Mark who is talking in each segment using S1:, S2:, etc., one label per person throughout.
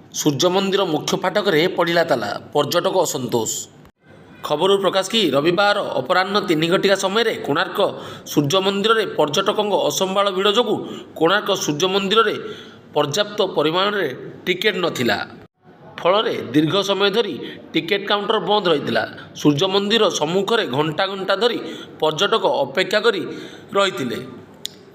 S1: ସୂର୍ଯ୍ୟ ମନ୍ଦିର ମୁଖ୍ୟ ଫାଟକରେ ପଡ଼ିଲା ତାଲା, ପର୍ଯ୍ୟଟକ ଅସନ୍ତୋଷ। ଖବରରୁ ପ୍ରକାଶ କି, ରବିବାର ଅପରାହ୍ନ 3 ଘଟିକା ସମୟରେ କୋଣାର୍କ ସୂର୍ଯ୍ୟ ମନ୍ଦିରରେ ପର୍ଯ୍ୟଟକଙ୍କ ଅସମ୍ଭାଳ ଭିଡ଼ ଯୋଗୁଁ କୋଣାର୍କ ସୂର୍ଯ୍ୟ ମନ୍ଦିରରେ ପର୍ଯ୍ୟାପ୍ତ ପରିମାଣରେ ଟିକେଟ୍ ନଥିଲା। ଫଳରେ ଦୀର୍ଘ ସମୟ ଧରି ଟିକେଟ୍ କାଉଣ୍ଟର ବନ୍ଦ ରହିଥିଲା। ସୂର୍ଯ୍ୟ ମନ୍ଦିର ସମ୍ମୁଖରେ ଘଣ୍ଟା ଘଣ୍ଟା ଧରି ପର୍ଯ୍ୟଟକ ଅପେକ୍ଷା କରି ରହିଥିଲେ।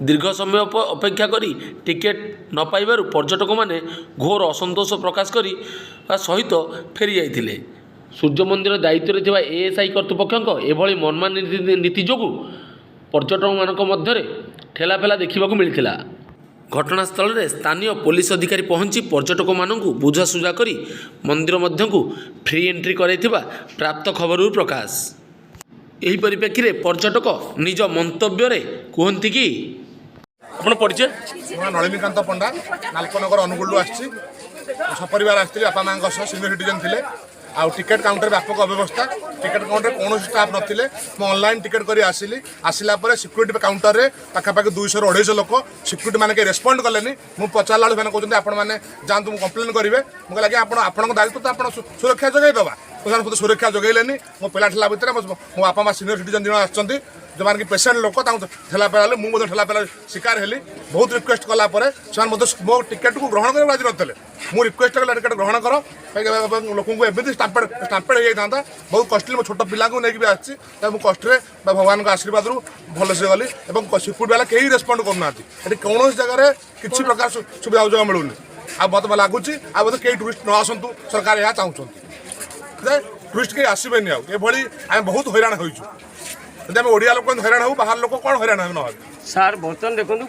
S1: ଦୀର୍ଘ ସମୟ ଅପେକ୍ଷା କରି ଟିକେଟ୍ ନ ପାଇବାରୁ ପର୍ଯ୍ୟଟକମାନେ ଘୋର ଅସନ୍ତୋଷ ପ୍ରକାଶ କରିବା ସହିତ ଫେରିଯାଇଥିଲେ। ସୂର୍ଯ୍ୟ ମନ୍ଦିର ଦାୟିତ୍ୱରେ ଥିବା ଏଏସ୍ଆଇ କର୍ତ୍ତୃପକ୍ଷଙ୍କ ଏଭଳି ମନମାନି ନୀତି ଯୋଗୁଁ ପର୍ଯ୍ୟଟକମାନଙ୍କ ମଧ୍ୟରେ ଠେଲାପେଲା ଦେଖିବାକୁ ମିଳିଥିଲା। ଘଟଣାସ୍ଥଳରେ ସ୍ଥାନୀୟ ପୋଲିସ ଅଧିକାରୀ ପହଞ୍ଚି ପର୍ଯ୍ୟଟକମାନଙ୍କୁ ବୁଝାସୁଝା କରି ମନ୍ଦିର ମଧ୍ୟକୁ ଫ୍ରି ଏଣ୍ଟ୍ରି କରାଇଥିବା ପ୍ରାପ୍ତ ଖବରରୁ ପ୍ରକାଶ। ଏହି ପରିପ୍ରେକ୍ଷୀରେ ପର୍ଯ୍ୟଟକ ନିଜ ମନ୍ତବ୍ୟରେ କୁହନ୍ତି କି, ଆପଣ ପରିଚୟ?
S2: ମୋ ନାଁ ନଳିନୀକାନ୍ତ ପଣ୍ଡା, ନାଲକୋନଗର, ଅନୁଗୁଳରୁ ଆସିଛି। ସପରିବାର ଆସିଥିଲି ବାପା ମାଆଙ୍କ ସହ, ସିନିୟର ସିଟିଜେନ୍ ଥିଲେ। ଆଉ ଟିକେଟ୍ କାଉଣ୍ଟର ବ୍ୟାପକ ଅବ୍ୟବସ୍ଥା। ଟିକେଟ୍ କାଉଣ୍ଟରରେ କୌଣସି ଷ୍ଟାଫ୍ ନଥିଲେ। ମୁଁ ଅନଲାଇନ୍ ଟିକେଟ୍ କରି ଆସିଲି। ଆସିଲା ପରେ ସିକ୍ୟୁରିଟି କାଉଣ୍ଟରରେ ପାଖାପାଖି 200ରୁ 250 ଲୋକ। ସିକ୍ୟୁରିଟି ମାନେ କେହି ରେସ୍ପଣ୍ଡ କଲେନି। ମୁଁ ପଚାରିଲା ବେଳକୁ ସେମାନେ କହୁଛନ୍ତି, ଆପଣମାନେ ଯାଆନ୍ତୁ, ମୁଁ କମ୍ପ୍ଲେନ୍ କରିବେ। ମୁଁ କହିଲି, ଆଜ୍ଞା, ଆପଣଙ୍କ ଦାୟିତ୍ୱ ତ ଆପଣ ସୁରକ୍ଷା ଯୋଗାଇ ଦେବା। ସେମାନେ ମୋତେ ସୁରକ୍ଷା ଯୋଗାଇଲେନି। ମୋ ପିଲା ଠେଲା ଭିତରେ ମୋ ବାପା ମା ସିନିୟର ସିଟିଜେନ୍ ଜଣ ଆସିଛନ୍ତି, ଯେଉଁମାନେ କି ପେସେଣ୍ଟ ଲୋକ, ତାଙ୍କୁ ଠେଲା ପେଲା ହେଲେ। ମୁଁ ମଧ୍ୟ ଠେଲା ପେଲା ଶିକାର ହେଲି। ବହୁତ ରିକ୍ୱେଷ୍ଟ କଲା ପରେ ସେମାନେ ମଧ୍ୟ ମୋ ଟିକେଟକୁ ଗ୍ରହଣ କରିବାକୁ ରାଜି ନଥିଲେ। ମୁଁ ରିକ୍ୱେଷ୍ଟ କଲି, ଟିକେଟ୍ ଗ୍ରହଣ କର, କାହିଁକି ଲୋକଙ୍କୁ ଏମିତି ଷ୍ଟାମ୍ପେଡ୍ ଷ୍ଟାମ୍ପେଡ୍ ହେଇଯାଇଥାନ୍ତା। ବହୁତ କଷ୍ଟଲି, ମୋ ଛୋଟ ପିଲାଙ୍କୁ ନେଇକି ବି ଆସିଛି। ତ ମୁଁ କଷ୍ଟରେ ବା ଭଗବାନଙ୍କ ଆଶୀର୍ବାଦରୁ ଭଲସେ ଗଲି। ଏବଂ ସିକ୍ୟୁରିଟି ବାଲା କେହି ରେସ୍ପଣ୍ଡ କରୁନାହାନ୍ତି। ଏଠି କୌଣସି ଜାଗାରେ କିଛି ପ୍ରକାର ସୁବିଧା ସୁଯୋଗ ମିଳୁନି। ଆଉ ମୋତେ ଲାଗୁଛି, ଆଉ ବୋଧେ କେହି ଟୁରିଷ୍ଟ ନ ଆସନ୍ତୁ, ସରକାର ଏହା ଚାହୁଁଛନ୍ତି ଯେ ଟୁରିଷ୍ଟ କେହି ଆସିବେନି। ଆଉ ଏଭଳି ଆମେ ବହୁତ ହଇରାଣ ହୋଇଛୁ। ଯଦି ଆମେ ଓଡ଼ିଆ ଲୋକ ହଇରାଣ ହବୁ, ବାହାର ଲୋକ କ'ଣ ହଇରାଣ ହେବେ ନ ହେବେ?
S3: ସାର୍, ବର୍ତ୍ତମାନ ଦେଖନ୍ତୁ।